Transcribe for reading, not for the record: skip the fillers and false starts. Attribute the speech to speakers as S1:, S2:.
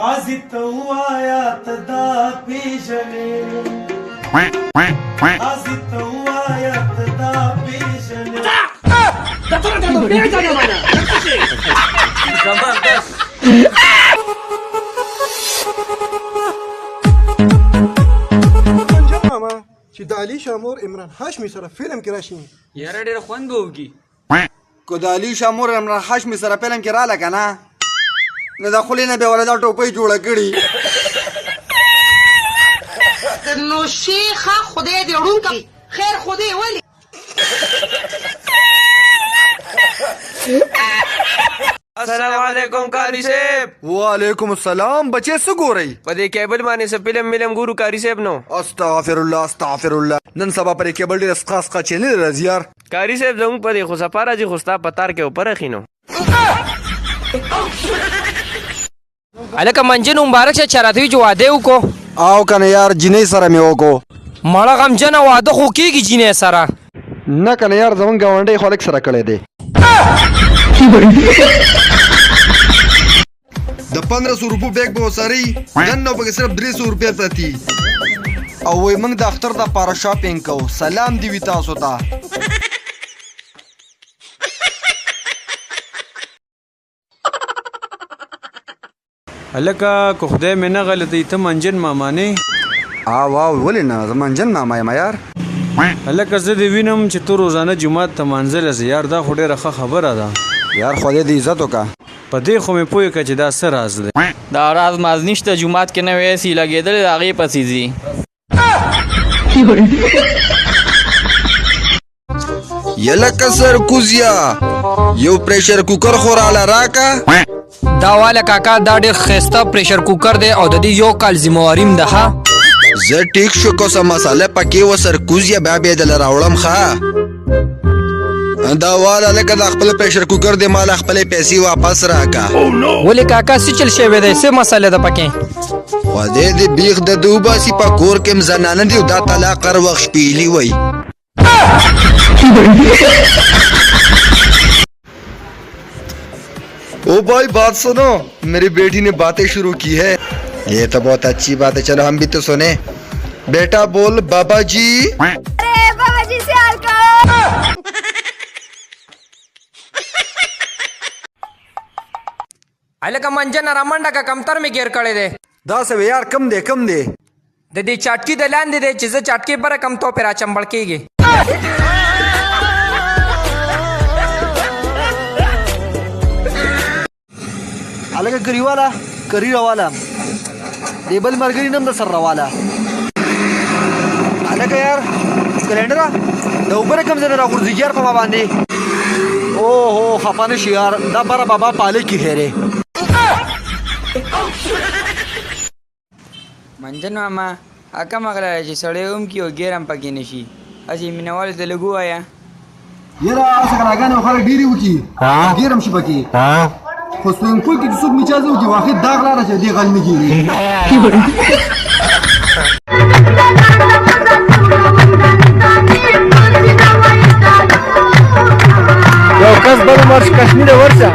S1: قاضي ته ووايه ته دا پېژنې، قاضي ته ووايه ته دا پېژنې.
S2: زبردست.
S3: ماما چې د علي شامور عمران هاشمي سره فلم کې راشي،
S2: یاره ډېر خوند به وکړي.
S4: که د علي شامور عمران هاشمي سره فلم کې راله که نه، نو د خولې نه به ولا دا ټوپۍ جوړه کړي.
S5: نو شیخه خدای دې ړوند کړي، خیر خدای ولي.
S2: السلام علیکم قاری صاحب.
S4: وعلیکم السلام بچې، څه ګورئ؟
S2: په دې کیبل باندې څه فلم ملم ګورو قاری صاحب. نو
S4: استغفر الله استغفر الله، نن سبا پر کیبل ډېر سقا سقا چینل راځي یار.
S2: قاری صاحب، زموږ په دې خو صفا راځي، خو ستا په تار کې اوپره خینو.
S6: هلکه منجن مبارک شه چې راته وي چې واده یې وکړو.
S4: او کنه یار، جینۍ سره مې وکړو.
S6: مړه غمجنه، واده خو کېږي جینۍ سره؟
S4: نه کنه یار، زمونږ ګاونډی خو هلک سره کړی دی. د 1500 روپو بیگ به ورسره وي، دننه پکې صرف 300 روپۍ پرتې، او وایي موږ د اختر دپاره شاپینګ کوو. سلام دې وي تاسو ته.
S7: هلکه که خدای مې نه غلطوي، ته منجن ماما نه؟
S4: آو آو، ولې نه، زه منجن ماما یم یار.
S7: هلکه زه دې وینم چې ته روزانه جومات ته مانځه له ځې یار، دا خو ډېره ښه خبره ده.
S4: یار خدای دې عزت وکړه.
S7: په دې خو مې پوه کړه چې دا څه راز دی.
S8: دا راز ماز نشته، جومات کې نوې ایسي لګېدلې د هغې پسې ځي.
S4: یلکه سرکوزیا، یو پریشر کوکر خو راله راکه.
S6: دا واله کاکا، دا ډېر ښایسته پریشر کوکر دی او د دې یو کال ذمهواري هم ده. ښه
S4: زه ټیک شو، که څه مساله پکې وه سرکوزیا، بیا به یې دله راوړم. ښه دا واله لکه دا خپل پریشر کوکر دی، ماله خپلې پیسې واپس راکه.
S6: ولې کاکا، څه چل شوی دی؟ څه مسله ده پکې؟
S4: خدای دې بیخ د ده وباسي، په کور کې هم زنانه دي او دا طلاق هر وخت شپېلي وایي. ओ भाई बात सुनो, मेरी बेटी ने बातें शुरू की है। ये तो बहुत अच्छी बात है, चलो हम भी तो सुने। बेटा बोल बाबा जी।
S9: अरे बाबा जी से हल्का।
S6: هلکه منجنه رامنډه که، کمتر مې ګیر کړی دی.
S4: دا څه وې یار؟ کم دی کم دی؟
S6: د دې چاټکي د لاندې دی، چې زه چاټکې بره کم تو پرې راچمبړ کېږي.
S4: هلکه کریواله کری رواله، دې بل مرګري نم د سر رواله. هلکه یار سلنډره د اوبه نه کوم ځای نه راغورځېږي یار په ما باندې. اوهو خفه نه شي یار، دا بره بابا پالک کې خیرې.
S8: منجن ماما، کومه غله ده چې سړی هم کي او ګیر هم پکې نه شي؟ هسې مینوالو ته لږ ووایه.
S4: یاره هسې غلاګانې خو خلک ډېرې وکړي، ګیر هم شي پکې، خو سویمنګ پول کې چې څوک میچازه وکړي، واحد دا غلا ده چې دې غل نه کېږي.
S2: یو کس بل مرش کشمیر ورشه.